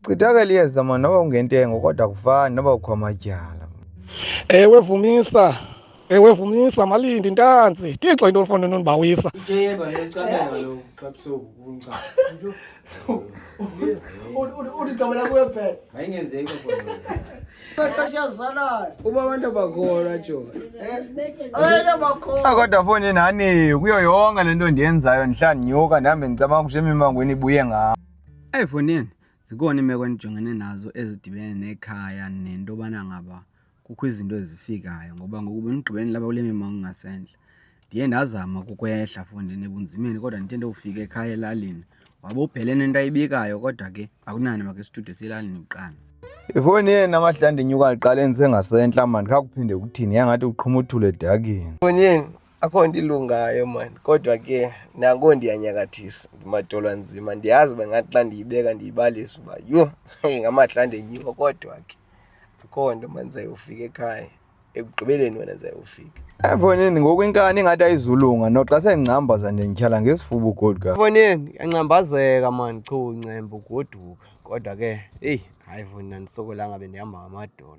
Chithakele iyeza mani noba ungentengo kodwa akufani noba kukho amatyala. Ewe Vumisa, ewe Vumisa, Malindi Ntanzi, Thixo into olufuna nondibawisa. Uthi cabela kuye phela. Mayingenzeki Uba abantu abakholwa jo. Abantu abakholwa. Ah, kodwa foni nani kuyo yonke le nto ndiyenzayo ndihlala ndinyuka ndihambe ndicabanga kusho emimangweni ibuye ngawo. Eyi fonini, zikhona iimeko endijongene nazo ezidibene nekhaya nento yobana ngaba kukho izinto ezifikayo ngoba ngoku bendigqibele lapha kule mimango ingasentla. Ndiye ndazama kukwehla fondini ebunzimeni kodwa ndithe ndofika ekhaya elalini wabe uBhele nento ayibikayo kodwa ke akunani makhe situde siyelalini kuqala. Ifoni yena amahlandi inyuka liqale ndisengasentla mani khakuphinde kuthini yangathi uqhuma uthule edakini. Fonini akho nto ilungayo mani kodwa ke nango ndiyanyakathisa ndimadolwa nzima ndiyazi uba ngathi xa ndiyibeka ndiyibalisa uba yho ngamahla ndenyuka kodwa ke akho nto mani ndizayofika ekhaya ekugqibeleni wena ndizayofika. Efonini ngoku inkani ingathi ayizulunga noxa sengcambaza nje ndityhala ngesifuba ugoduka. Fonini yancambazeka mani chu ncembe ugoduka kodwa ke eyi hayi fonini andisokolanga bendihamba ngamadolo.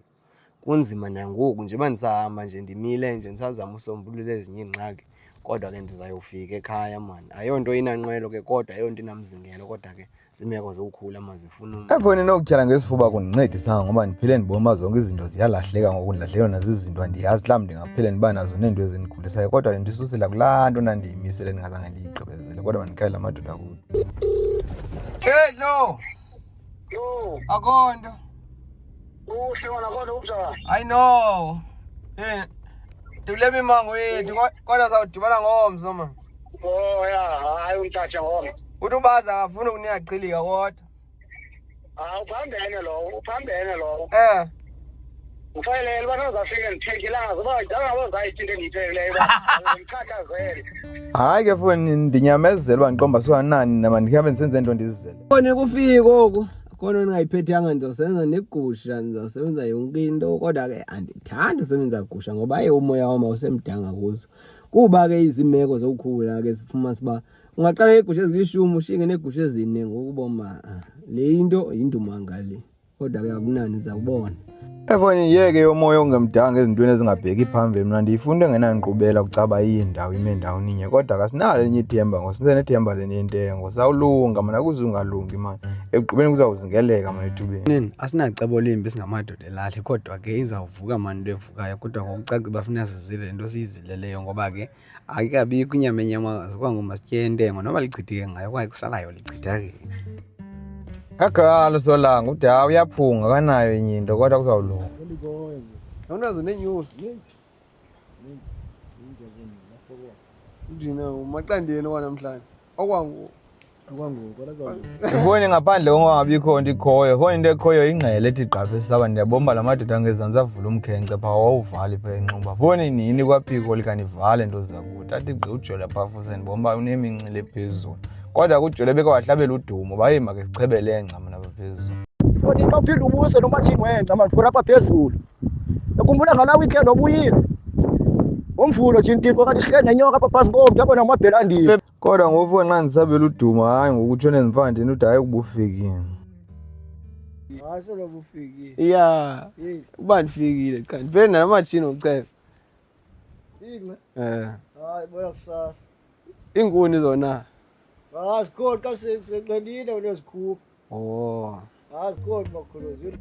Kunzima nangoku njengoba ndisahamba nje ndimile nje ndisazama usombulula ezinye iingxaki kodwa ke ndizayofika ekhaya mani. Ayonto inanqwelo ke kodwa ayonto inamzingelo kodwa ke ziimeko zokukhula mani zifuna umntu. Efowunini okutyhala ngesifuba kundincedisanga ngoba ndiphile ndibona uba zonke izinto ziyalahleka ngoku ndilahlekelwa nazizinto andiyazi mhlawumbi ndingaphele ndiba nazo neento ezindigulisayo kodwa le nto isusela kulaa nto ndandiyimisele ndingazange ndiyigqibezele kodwa mandikhayele amadoda kude. Hey lo. Yo, Akho nto. uhle wona kodwa kunjani? I know. Eh. Ndikule mimango yethu kodwa sawudibana ngomso man. Oh ya, hayi ungithathe ngomso. Uthi ubaza akafuni ukuniyaqhilika kodwa. Ah, uphambene lowo, uphambene lowo. Eh. Ngixelele uba ndizawufike ndithekile uba ndangabo zayithi into endiyithekileyo uba ndikhathazele. Hayi ke foni ndinyamezela uba ndiqomba siwanani nama ndihambe ndisenze into ndizizele. Khona kufika oku khona ndingayiphethanga ndizawusebenza negusha ndizawusebenza yonke into kodwa ke andithandi usebenza gusha ngoba aye umoya wam awusemdanga kuzo kuba ke izimeko zokukhula ke sifumanisa uba ungaqala ngeegusha ezilishumi ushiyeke neegusha ezine ngoku boma le into yindumanga le kodwa ke akunani ndizawubona. Efoni yeke yomoya ongemdanga ezintweni ezingabheki phambili mna ndiyifunda engenankqubela kucaba iyindawo ime ndawoninye kodwa kasinalo elinye ithemba ngoba sisenethemba lenye intengo sawulunga mna kuzungalungi mani ekugqibeni kuzawuzingeleka mna ethubeni. Nini asinacebo limbi singamadoda elali kodwa ke izawuvuka mani into evukayo kodwa ngokucaca uba funeka sizile le nto siyizileleyo ngoba ke akikabikho inyama enyamakazi kwangoku masitye entengo noba lichithike ngayo kwaye kusalayo lichithakele. Akhala uSolanga ude hayi uyaphunga akanayo enye into kodwa kuzawulunga. Awunazo neenyosi. Ndina umaqandeni kwanamhlanje. Okwangoku. Ifoni ngaphandle kongabikho nto ikhoyo ifoni into ekhoyo ingqele ethi gqapha esaba ndiyabomba la madoda angezantsi avula umkhenkce phaa wawuvali phaa enxuba foni nini kwaphiko likanivale nto zakuthi athi gqi ujola phaa fuse ndibomba unemincili ephezulu kodwa kujole beke wahlabela udumo baye make sichebele engca mna pha phezulu. Foni xa uphinde ubuze nomatshini wengca mandifuna apha phezulu. Ukhumbula ngalaa weekend wabuyile ngomvulo nje intixo kanti sihleli nenyoka apha phantsi komntu yabona amabhelandile. Kodwa ngoku nxa ndisabela udumo hayi ngoku utshone ndimfandini ude hayi kuba ufikile. Hayi seloba ufikile. Ya, uba ndifikile qha ndivele nalamatshini okucheba. Ingce. Eh. Hayi bona kusasa. Iinkuni zona. Hayi zikhona xa seqelile wena uzikhupha. Oh. Hayi zikhona makhulu.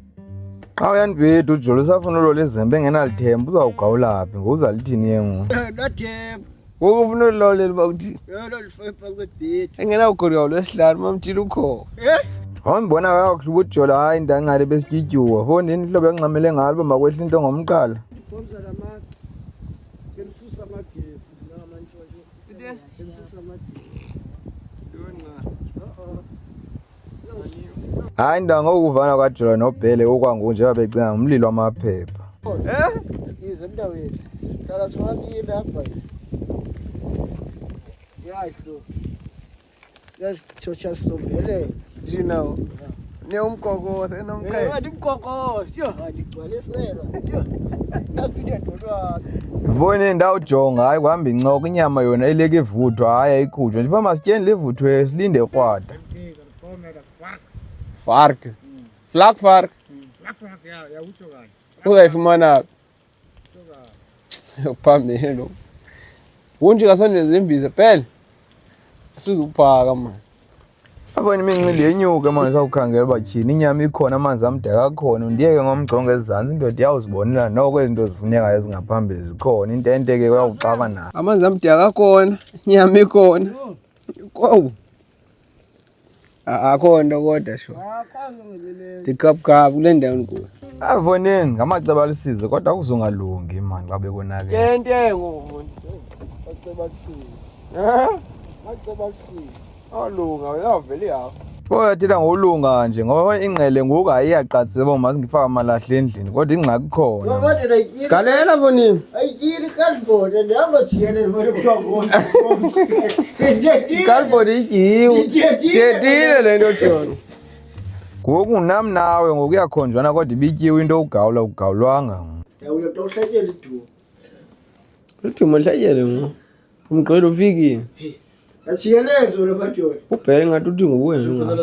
Xa uyandibhida uJolo usafuna ulola izembe engenalithemba uzawugawula phi ngoku uzalithini ye ngoku. Ndathemba. Ngoku ufuna ulilolela uba uthini? Yona lifepha kwebhedi. Engenawugolika ulwesihlanu mamthile ukho. Eh? Wawundibona kakuhle uba uJolo hayi ndangale besityityuwa fondini ihlobo engxamele ngalo uba makwehla into ngomqala. Ndibhomza lamagesi. Ngisusa amagesi la mantshontsho. Ngisusa amagesi. Hayi ndanga ukuvana kwaJolo noBhele okwangoku nje babecinga ngumlilo wamaphepha. Eh? Ize mntawethu. Hlala sonke apha. Yahlo. Siyasitshotsha sombelele. Jina. Ne umkokose enomqhele. Andimkokose. Yho, andigcwaliselwa. Yho. Ndaphinde ndonwaba. Ifoni ndawujonga hayi kuhamba incoko inyama yona ileke ivuthwa hayi ayikhutshwa nje uba masityeni livuthwe silinde krwada. Fark. Vlakvark. Uzayifumana phi? Phambili lo. Wonje kasondeze imbiza phela. Asizukuphaka manje. Apho imincili yenyuke manje sawukhangela uba tyhini inyama ikhona amanzi amdaka akhona undiyeke ngomgcongo ezantsi indoda iyawuzibonela noko izinto zifunekayo ezingaphambili zikhona intente ke uyawuxaba nayo. Amanzi amdaka akhona, inyama ikhona. Kowu. Akho nto kodwa sho. Ndikhaphukhaphu kule ndawo ndikuyo. Avoneni ngamaceba alisize kodwa kuzongalungi mani xa bekonakele. Kentengo maceba alisize. Maceba alisize. Awulunga wena uvele ihafu. Oyathetha ngokulunga nje ngoba ingqele ngoku ayiyaqatsisa uba masingifake amalahle endlini kodwa ingxaki ikhona. Galela fonini. Ayityile ikhalibhodi ndihamba jiyele Ikhalibhodi ityiwe. Thethile le nto jona. Ngoku nam nawe ngoku uyakhonjwana kodwa ibityiwe into ugawula ugawulwanga. Uyoxa uhlatyela idumo. Udumo lihlatyele ngo. Umgqibelo ufikile. Ajikeleze wena madoda. Ubhele ngathi uthi nguwe nje unga.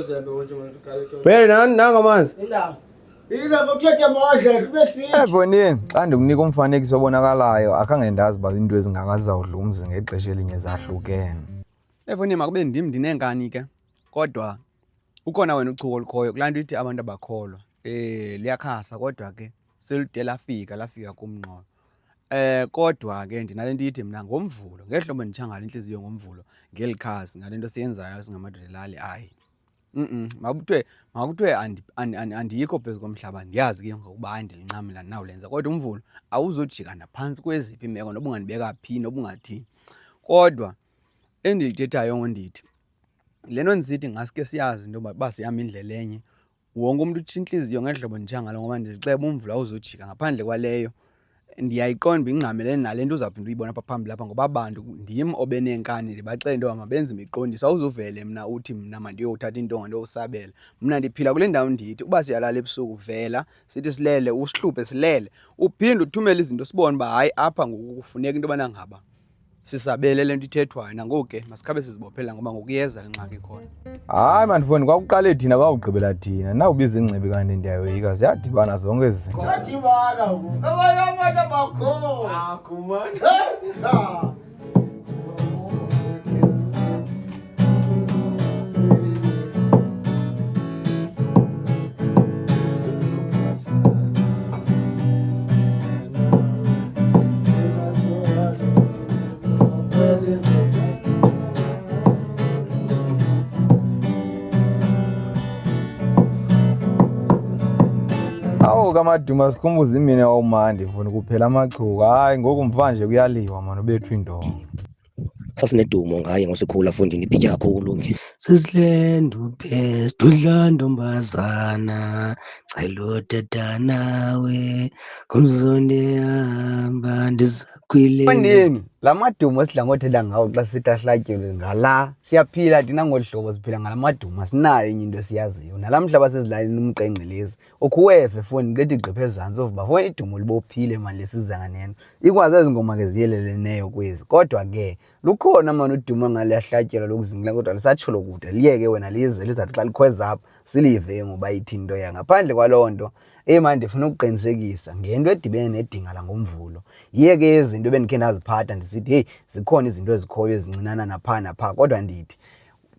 Bhele nani nanga amanzi. Ila ngokuthetha amandla ube fit. Efonini xa ndikunika umfanekiso obonakalayo akhange ndazi uba iinto ezingaka zizawudla umzi ngexesha elinye zahlukene. Efonini makube ndim ndineenkani ke kodwa ukhona wena uchuko olukhoyo kulaa nto ithi abantu abakholwa. Luyakhasa kodwa ke selude lafika lafika kumnqolo. Kodwa ke ndinale nto ithi mna ngoMvulo ngeli hlobo nditsha ngalo intliziyo ngoMvulo ngeli khasi ngale nto siyenzayo singamadoda elali hayi. Makuthiwe makuthiwe andikho phezu komhlaba ndiyazi ke ngokuba hayi ndilincamile andinawulenza kodwa uMvulo awuzojika naphantsi kweziphi iimeko noba ungandibeka phi noba ungathini. Kodwa endiyithethayo ndithi le nto ndisithi ngaske siyazi into yoba uba sihamba indlela enye wonke umntu utsho intliziyo ngeli hlobo nditsha ngalo ngoba ndizixela uba umvula awuzojika. Ngaphandle kwaleyo ndiyayiqonda uba ingqamelene nale nto uzawuphinda uyibona apha phambili apha ngoba abantu ndim obeneenkani ndibaxelele into yoba mabenze imiqondiso. Awuzuvele mna uthi mna mandiyothatha iintonga ndiyosabela. Mna ndiphila kule ndawo ndithi uba siyalala ebusuku vela sithi silele usihluphe silele uphinde uthumele izinto sibone uba hayi apha ngoku kufuneka into yobana ngaba sisabele le nto ithethwayo. Nangoku ke masikhabe sizibophelela ngoba ngoku iyeza le ngxaki ikhona. Hayi mandifoni kwakuqale thina kwakugqibela thina nawubiza ingcibi kanti ndiyayoyika ziyadibana zonke ezi zinto. Yadibana ngoku. Abanye abantu abakho. Akho mani. Awu kaMaduma sikhumbuza imini wawumandi mfuni kuphela amachuka. Hayi ngoku mvanje kuyaliwa mani ubethwa indonga. Sasinedumo ngaye ngosikhula fundini ibhitya kakhulu nge. Sisilendu dudla ntombazana cela utata nawe umzonde hamba ndizakwile. Fundini la madumo esidla ngothetha ngawo xa sithi ahlatyelwe ngala siyaphila thina ngolu hlobo siphila ngala madumo asinayo enye into esiyaziyo nala mhla basezilalini umqengqelezi ukhuweve foni kulethi gqipha ezantsi uva uba foni idumo libophile mani lesizanga neno ikwazi ezi ngoma ke ziyeleleneyo kwezi kodwa ke lukhona mani udumo ngaliyahlatyelwa lokuzingela kodwa lisatsholo kude liyeke wena lize lizathi xa likhweza apha silive ngoba ithini into ya ngaphandle kwaloo nto eyi mani ndifuna ukuqinisekisa ngento edibene nedinga langomvulo yiye ke izinto ebendikhe ndaziphatha ndisithi heyi zikhona izinto ezikhoyo ezincinana naphaa naphaa kodwa ndithi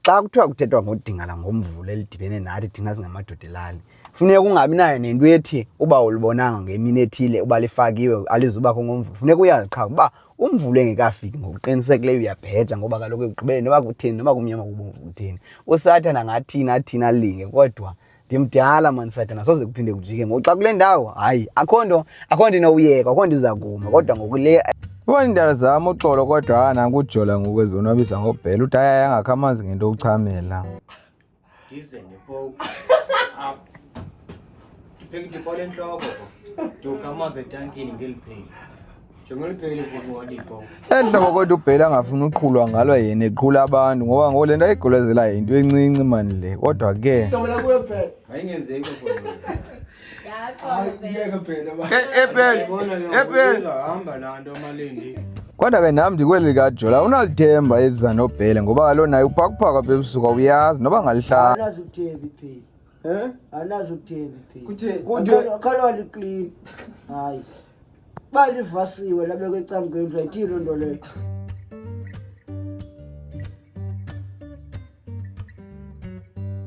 xa kuthiwa kuthethwa ngodinga langomvulo elidibene nathi thina singamadoda elali funeka ungabi nayo nento ethi uba ulibonanga ngemini ethile uba lifakiwe alizubakho ngomvulo funeka uyazi qha uba umvulo engekafiki ngokuqinisekileyo uyabheja ngoba kaloku ekugqibeleni noba kutheni noba kumnyama kubomvu kutheni usathana angathini athini alinge kodwa ndimdala mani sathana soze kuphinde kujike ngoku xa kule ndawo hayi akho nto akho nto inowuyeka akho nto iza kuma kodwa ngoku le Ubona iindaba zam uxolo kodwa hayi nanku ujola ngoku ezonwabisa ngobhela uthi hayi angakho amanzi ngento uchamela. Ndize nepoku apha. Ndipheke ndifole entloko ndokha amanzi etankini ngeli pheli. Jonga eli pheli futhi ipoku. Ehlobo kodwa ubhela angafuni uqhulwa ngalo yena eqhula abantu ngoba ngoku le nto ayigolozelayo yinto encinci mani le kodwa ke Tomela kuwe kuphela. Ayingenzeki for Hamba laa nto Malindi. Kodwa ke nam ndikweli likajola unalithemba eliza nobhele ngoba kaloku naye uphakuphaka apha ebusuku awuyazi noba ngalihlala. Awunazi uthemba ipheli. Eh? Anazi ukutheni phela. Kutheni? Kuthiwe- Khalwa liklini. Hayi. Balivasiwe labekwe ecamkwendlu ayithini loo nto leyo.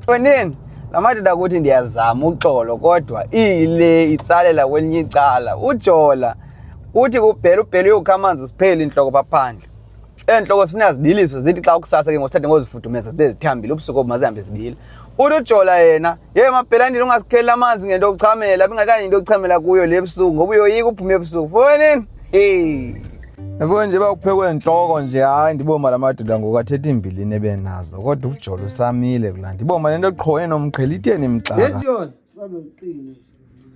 Wenene, la madoda kuthi ndiyazama uxolo kodwa ile itsalela kwelinye icala. Ujola uthi kubhele ubhele uyokha amanzi siphele intloko pha phandle. Eentloko sifuna zibiliswe zithi xa kusasa ke ngosithathe ngozifudumeza zibe zithambile ubusuku obu mazihambe zibile. Uthi ujola yena, ye mabhelandini ungasikheleli amanzi ngento yokuchamela, bingakanye into yokuchamela kuyo le ebusuku ngoba uyoyika uphume ebusuku. Fonini? Hey. Yabo nje bakuphekwe ntloko nje hayi ndiboma la madoda ngoku athetha iimbilini ebenazo kodwa ujola usamile kulaa nto. Iboma le nto qho enomqhele itheni imxaka. Yeyona. Sibambe uqine.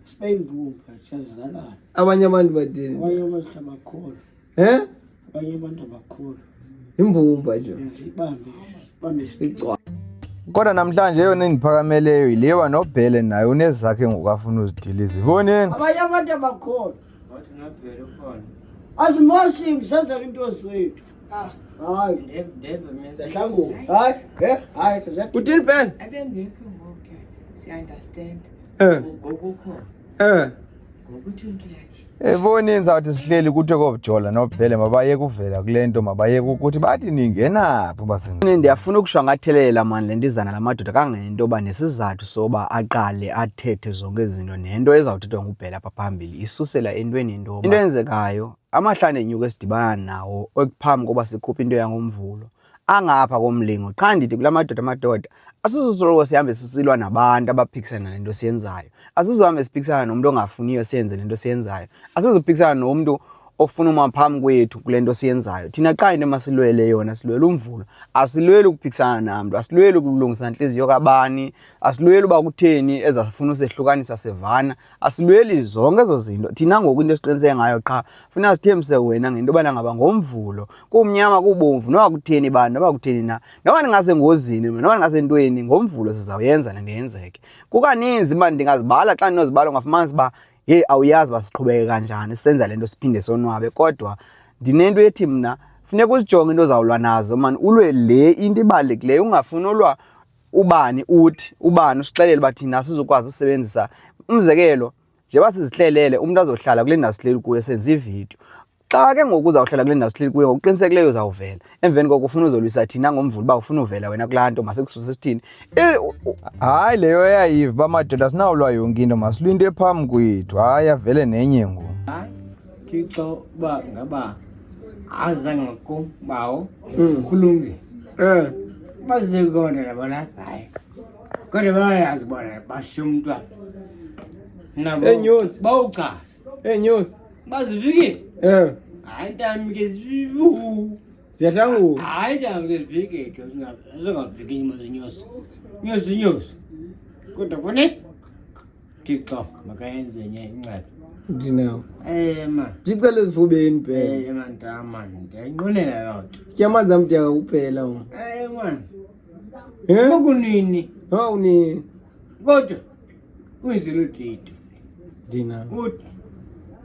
Sibe imbumba siyazalana. Abanye abantu bathini? Abanye abantu abakholwa. Eh? Abanye abantu abakholwa. Imbumba nje. Sibambe, sibambe Icwa. Kodwa namhlanje eyona endiphakameleyo yilewa noBhele naye unezakhe ngoku afuna uzidiliza. Iboneni? Abanye abantu abakholwa. Wathi nobhele ukhona. Asimoshi senzela into zethu. Hayi. Ndevemisa. Hayi, eh, hayi, Uthini Ben? Ebengekho ngoku ke siya-understand. Eh. Ngoku ukhona. Eh. Ngoku uthi into yakhe. Ebonini zawuthi sihleli kuthiwe kobujola noBhele mabayeke uvela kule nto mabayeke ukuthi bathi ningenaphi uba Ndiyafuna ukushwangathelela mani le nto izana la madoda kangento yoba nesizathu soba aqale athethe zonke ezi zinto nento ezawuthethwa nguBhele apha phambili isusela entweni yintoba into eyenzekayo amahlane enyuka esidibana nawo ekuphambi koba sikhuphe into yangoMvulo angapha komlingo qha ndithi kula madoda amadoda asizusoloko sihambe sisilwa nabantu abaphikisana nento siyenzayo asizuhambe siphikisana nomntu ongafuniyo siyenze lento siyenzayo asizuphikisana nomntu ofuna uma phambi kwethu kule nto siyenzayo thina qha into emasilwele yona silwele umvulo asilweli ukuphikisana namntu asilweli ukulungisa ntliziyo kabani asilweli uba kutheni ezafuna usehlukanisa sevana asilweli zonke ezo zinto thina ngoku into esiqiniseke ngayo qha funa sithembise wena ngento yobana ngaba ngomvulo kumnyama kubomvu noba kutheni bani noba kutheni na noba ndingasengozini mna noba ndingasentweni ngomvulo sizawuyenza le nto yenzeke kukaninzi uba ndingazibala xa ndinozibala ungafumanisa uba yeyi awuyazi uba siqhubeke kanjani senza le nto siphinde sonwabe kodwa ndinento ethi mna funeka uzijonge into ozawulwa nazo mani ulwe le into ibalulekileyo ungafuni ulwa ubani uthi ubani usixelele uba thina sizokwazi usebenzisa umzekelo njengoba sizihlelele umntu azohlala kule ndawo sihleli kuyo senza ividiyo xa ke ngoku uzawuhlala kule ndawo sihleli kuyo ngokuqinisekileyo uzawuvela emveni koko ufuna uzolwisa thina ngomvulo uba ufuna uvela wena kulaa nto masikususe sithini Hayi leyo yayiva uba madoda sinawulwa yonke into masilwe into ephambi kwethu hayi avele nenye ngoku Thixo uba ngaba azange kum bawo kulungile. Eh. Bazikonda nabona hayi. Kodwa bayazi bona bashiya umntwana. Nabo Enyosi. bawuchaza. Enyosi. Bazifikile. Eh. Hayi ntami ke zivu. Ziyahlanguka. Hayi ntami ke zifike zingafiki inyosi. Inyosi inyosi. Kodwa kune Thixo makayenze enye inceba. Ndinawo. Eh man. Ndicela ezifubeni phela. Eh man ntama ndiyayinqwenela loo nto. Sitya amanzi amdaka kuphela wona. Eh man. Eh? Okunini Noba kunini. kodwa kwizulu didi. Ndinawo. Uthi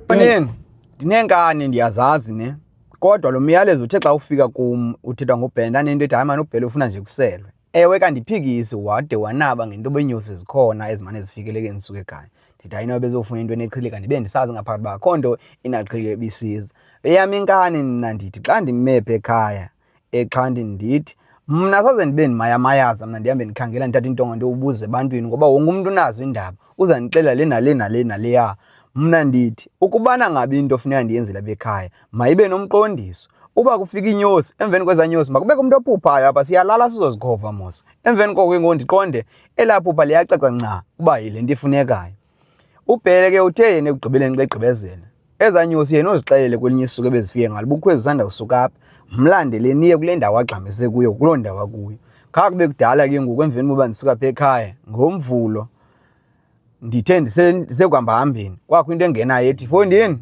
Bonini, ndineenkani ndiyazazi ne kodwa lo myalezo uthe xa ufika kum uthethwa ngubhele ndanento ethi hayi mani ubhele ufuna nje kuselwe ewe kandiphikisi wade wanaba ngento benyosi zikhona ezimane zifikeleke ndisuka ekhaya ndithi hayi noba bezofuna into eneqhilika ndibe ndisazi ngaphakathi uba akho nto inaqhilika ebisiza eyam inkani mna ndithi xa ndimephe ekhaya exhanti ndithi mna soze ndibe ndimayamayaza mna ndihambe ndikhangela ndithatha intonga ndiyobuza ebantwini ngoba wonke umntu unazo iindaba uzandixelela le nale nale naleya mna ndithi ukubana ngabi into funeka ndiyenzele apha ekhaya mayibe nomqondiso uba kufika inyosi emveni kwezaa nyosi makubekho umntu ophuphayo apha siyalala sizozikhova mos emveni koko ke ngoku ndiqonde elaa phupha liyacaca nca uba yile nto ifunekayo ubhele ke uthe yena ekugqibeleni xa egqibezela ezaa nyosi yena uzixelele kwelinye isuku ebezifike ngalo ubukhwezi usanda kusuka apha mlandele niye kule ndawo agxamise kuyo kuloo ndawo akuyo kha kube kudala ke ngoku emveni koba ndisuka apha ekhaya ngomvulo ndithe ndisekuhambahambeni kwakho into engenayo ethi fondini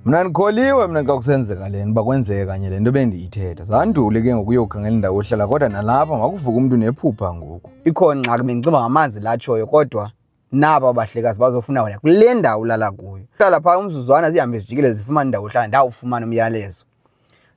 mna ndikholiwe mna xa kusenzeka le nto uba kwenzeke kanye le nto bendiyithetha zandule ke ngoku uyokhangela indawo yohlala kodwa nalapha makuvuka umntu nephupha ngoku ikhona ingxaki bendicinga ngamanzi latshoyo kodwa naba bahlekazi bazofuna wena kule ndawo ulala kuyo hlala phaa umzuzwana zihambe zijikele zifumane indawo yohlala ndawufumana umyalezo.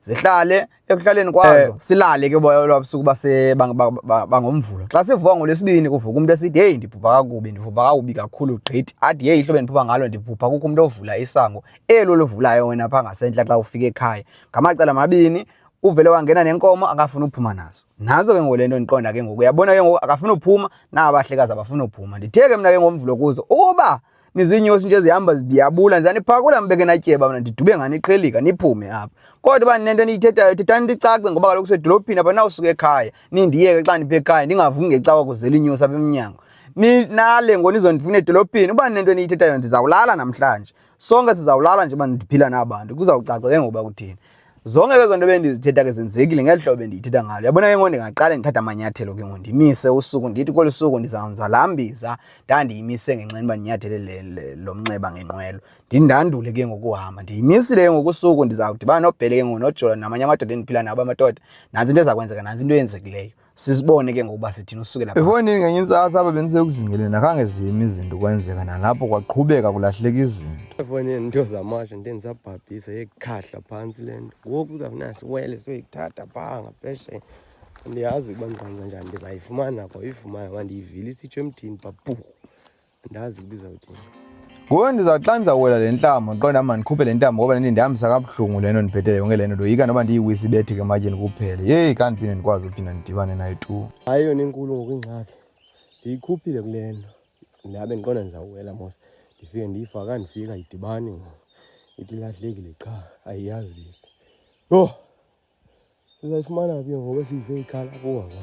Zihlale ekuhlaleni kwazo, silale ke lwabusuku base bangomvulo. Xa sivuka ngolwesibini kuvuka umntu esithi, heyi, ndiphupha kakubi, ndiphupha kakubi kakhulu gqithi. Athi, heyi, ihlobo endiphupha ngalo, ndiphupha kukho umntu ovula isango elo lovulayo wena phaa ngasentla xa ufika ekhaya. Ngamacala mabini uvele wangena nenkomo akafuna uphuma nazo. Nantso ke ngoku le nto ndiqonda ke ngoku. Uyabona ke ngoku akafuna uphuma, nabahlekazi abafuna uphuma. Ndithe ke mna ke ngomvulo kuzo, uba niziinyosi nje zihamba ziyabula, ndizaniphakula mbeke natyeba mna, ndidube nganiqhelika niphume apha. Kodwa uba ninento eniyithethayo, thethani ndicace, ngoba kaloku sedolophini apha nawusuka ekhaya nindiyeke xa ndipha ekhaya, ndingavuki ngecawa kuzela inyosi apha emnyango. Nale ngo nizondifuna edolophini. Uba ninento eniyithethayo, ndizawulala namhlanje, sonke sizawulala nje uba ndiphila nabantu, kuzawucaca ke ngokuba kutheni. Zonke ke zonto bendizithetha ke zenzekile ngeli hlobo bendiyithetha ngalo. Yabona ke ngoku ndingaqale ndithathe amanyathelo ke ngoku, ndimise usuku, ndithi kolu suku ndizawunza laa mbiza ndandiyimise ngenxeni uba ndinyathele lo mnxeba ngenqwelo, ndindandule ke ngokuhamba. Ndiyimisile ke ngoku usuku, ndizawudibana noBhele ke ngoku noJola namanye amadoda endiphila nabo. Amadoda, nantsi into eza kwenzeka, nantsi into eyenzekileyo, sisibone ke ngokuba sithini usukela phaa. Efowunini ngenye intsasa apha bendisekuzingeleni, akhange zime izinto ukwenzeka, nalapho kwaqhubeka kulahleka izinto. Efowunini into zamasha nto endisabhabhisa yekhahla phantsi le nto. Ngoku kuzawufuneka siwele soyithatha phaa ngaphesheya. Andiyazi ukuba ndizawwenza njani, ndizayifumana kwayifumana ngoba ndiyivile isitsho emthini pha bhurhu. Andazi ukuba izawuthini. Ngoku ndizawuthi xa ndizawuwela le ntlamo, ndiqonda mandikhuphe le ntambo ngoba le nto indihambisa kabuhlungu, le nto ndiphethe yonke le nto, ndoyika noba ndiyiwise ibetheke ematyeni kuphele. Yeyi, kandiphinde ndikwazi uphinda ndidibane nayo tu. Hayi, yona inkulu ngoku ingxaki. Ndiyikhuphile kule nto. Ndabe ndiqonda ndizawuwela mos. Ndifike ndiyifaka, ndifika ayidibani ngoku. Ithi ilahlekile qha, ayiyazi bephi. Yho! Sizayifumana phi ngoku esiyive ikhala apho ungakwazi?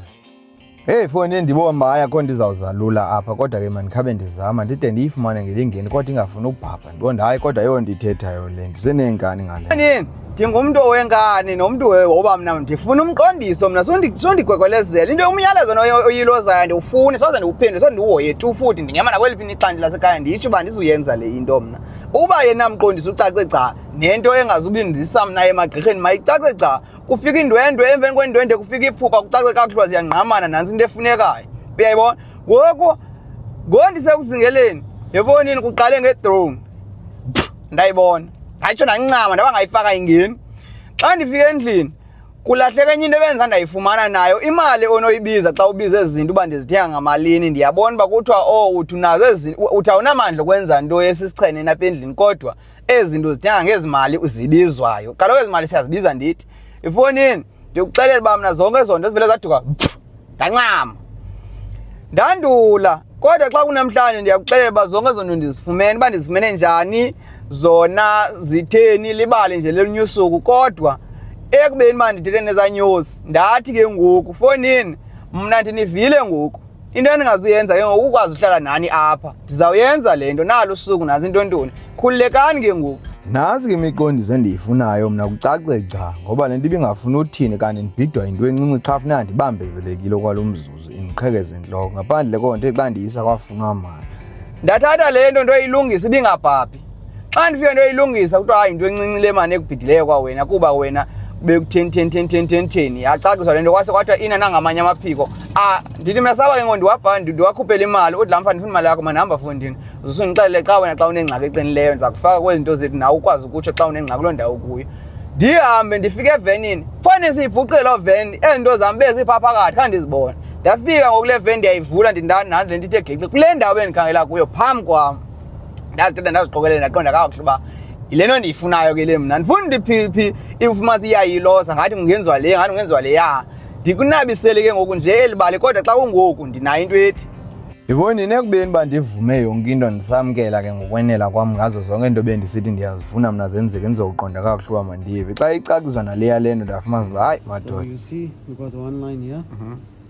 Heyi fowuni, ndibona uba hayi akho nto izawuzalula apha, kodwa ke mandikhabe ndizama ndide ndiyifumane ngelingeni, kodwa ingafuni ubhabha. Ndibona hayi, kodwa yeyona ndiyithethayo le, ndiseneenkani ngale. Nini, ndingumntu owenkani nomntu woba mna ndifuna umqondiso mna, sundigwegwelezela into umyalezo oyilozayo ndiwufuni, soze ndiwuphendule, soze ndiwuhoye tu futhi. Ndingema nakweliphi ixanti lasekhaya nditsho uba ndizuyenza le into mna. Uba yena mqondiso ucace gca, nento engazubindisa mna emagqirheni mayicace gca. Kufika indwendwe, emveni kwendwendwe kufika iphupha, kucace kakuhle uba ziyangqamana, nantsi into efunekayo. Uyayibona ngoku ndisekuzingeleni, yebonini kuqale ngedrone, ndayibona, ndatsho ndancama, ndaba ngayifaka ingeni. Xa ndifika endlini kulahleka enye into ebenza ndayifumana nayo imali onoyibiza xa ubiza ezi zinto uba ndizithenga ngamalini. Ndiyabona uba kuthiwa, oh, uthi unazo ezi, uthi awunamandla okwenza nto esisichene apha endlini, kodwa ezi zinto uzithenga ngezi mali zibizwayo. Kaloku ezi mali siyazibiza. Ndithi ifowunini, ndikuxelela uba mna zonke ezo nto zivele zaduka, ndancama, ndandula. Kodwa xa kunamhlanje ndiyakuxelela uba zonke ezo nto ndizifumene, uba ndizifumene njani zona zitheni, libali nje lolunye usuku. Kodwa ekubeni uba ndithethe nezaa nyosi, ndathi ke ngoku fowunini mna ndinivile ngoku, into endingazuyenza ke ngoku ukwazi uhlala nani apha, ndizawuyenza le nto nalo usuku, nantsi into ntoni, khululekani ke ngoku. Nantsi ke imiqondiso endiyifunayo mna, kucace gca, ngoba le nto ibingafuni uthini kanti ndibhidwa yinto encinci qha, funeka ndibambezelekile okwalo mzuzu, indiqhekeze intloko. Ngaphandle koo nto xa ndiyisa kwafunwa mali. Ndathatha le nto ndoyilungisa, ibingabhabhi. Xa ndifika ndoyilungisa kuthiwa hayi, yinto encinci le mani ekubhidileyo kwawena, kuba wena bekutheni theni theni theni theni theni. Yacaciswa le nto, kwase kwathiwa ina nangamanye amaphiko. Ah, ndithi mna saba ke ngoku ndiwabha ndiwakhuphela imali, uthi laa mfana ndifuna imali yakho, mandihamba fondini, uzusundixelele xa wena xa unengxaki eqinileyo, ndiza kufaka kwezi nto zethu, nawe ukwazi ukutsho xa unengxaki kuloo ndawo kuyo. Ndihambe ndifike evenini, fane siyibhuqile loo veni, ezi nto zam beziphaa phakathi khange ndizibone. Ndafika ngoku kule veni, ndiyayivula, nantsi le nto ithe gexe kule ndawo bendikhangela kuyo phambi kwam. Ndazithatha, ndaziqokelela, ndaqonda kakuhle uba yile nto ndiyifunayo ke le mna. Ndifuna into phi ifumanisa iyayilosa, ngathi kungenziwa le, ngathi kungenziwa leya. Ndikunabisele ke ngoku nje eli bali, kodwa xa kungoku ndinayo into ethi Yibonini, ekubeni uba ndivume yonke into, ndisamkela ke ngokwenela kwam ngazo zonke into bendisithi ndiyazifuna mna zenzeke, ndizowuqonda kakuhle uba mandive xa icaciswa naleya le nto, ndafumanisa uba hayi So madoda. you see, you got one line here.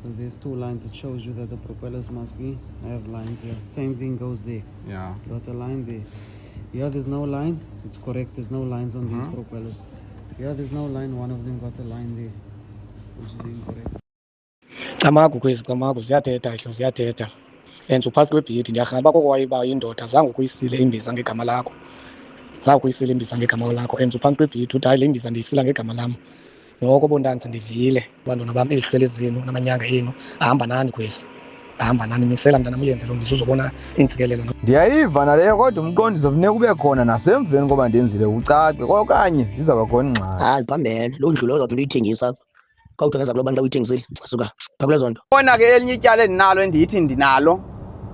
So there's two lines. It shows you that the propellers must be have lines here. Same thing goes there. Got a line there. Here there's no line. It's correct. There's no lines on these propellers. Here there's no line. One of them got a line there, which is incorrect. Camagu kwezi, camagu, ziyathetha ihlo, ziyathetha and uphantsi kwebhedi. Ndiyarhala uba koko wayiba indoda zange ukuyisile imbiza ngegama lakho, zange ukuyisile imbiza ngegama lakho and uphantsi kwebhedi, uthi hayi, le mbiza ndiyisila ngegama lam. Noko bontanzi ndivile, bantwana bam, izihlwele zenu namanyanga enu ahamba nani kwezi. Hamba nani, misela mntanam, uyenze loo mbiza uzobona iintsikelelo. Ndiyayiva naleyo, kodwa umqondiso funeka ube khona nasemveni koba ndenzile kucace, okanye izawuba khona ingxaki. Hayi, phambene loo ndlu leyo uzawuphinda uyithengisa apha. Khawuthengisa kulo bantu uyithengisile, suka phaa kulezo nto. Bona ke elinye ityala endinalo endithi ndinalo,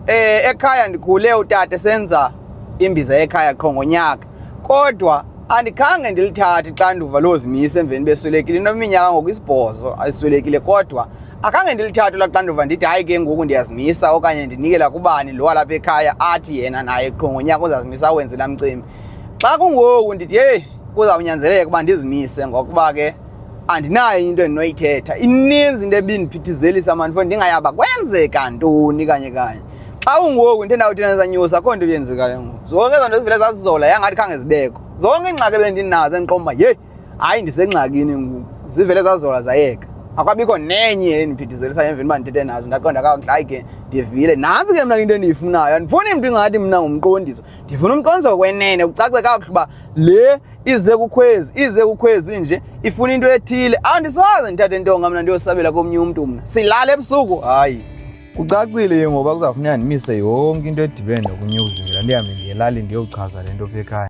ekhaya ndikhule utata esenza imbiza yekhaya qho ngonyaka, kodwa andikhange ndilithathe ixanduva lozimisa emveni beswelekile. Ineminyaka ngoku 8 ayiswelekile, kodwa akhange ndilithathe olaa xanduva ndithi hayi ke ngoku ndiyazimisa okanye ndinikela kubani lo walapha ekhaya athi yena naye qho ngonyaka uzazimisa awenze laa mcimbi. Xa kungoku ndithi heyi, kuzawunyanzeleka uba ndizimise ngokuba ke andinayo into endinoyithetha. Ininzi into ebindiphithizelisa mani fo, ndingayaba kwenzeka ntoni kanye kanye. Xa kungoku into endawuthi ndizanyusa, akho nto yenzekayo ngoku. Zonke ezo nto zivele zazizola yangathi khange zibekho. Zonke iingxaki ebendinazo endiqonda uba yeyi hayi ndisengxakini ngoku, zivele zazola zayeka. Akwabikho nenye endiphithizelisayo emveni uba ndithethe nazo, ndaqonda kakuhle hayi ke ndivile. Nantsi ke mna into endiyifunayo, andifuni mntu ingathi mna ngumqondiso, ndifuna umqondiso kwenene kucace kakuhle uba le ize kukhwezi, ize kukhwezi nje ifuna into ethile. Andisoze ndithathe intonga mna ndiyosabela komnye umntu, mna silale ebusuku, hayi. Kucacile ke ngoba kuzawufuneka ndimise yonke into edibene nokunyuzela, ndihambe ndiye elalini ndiyochaza le nto apha ekhaya.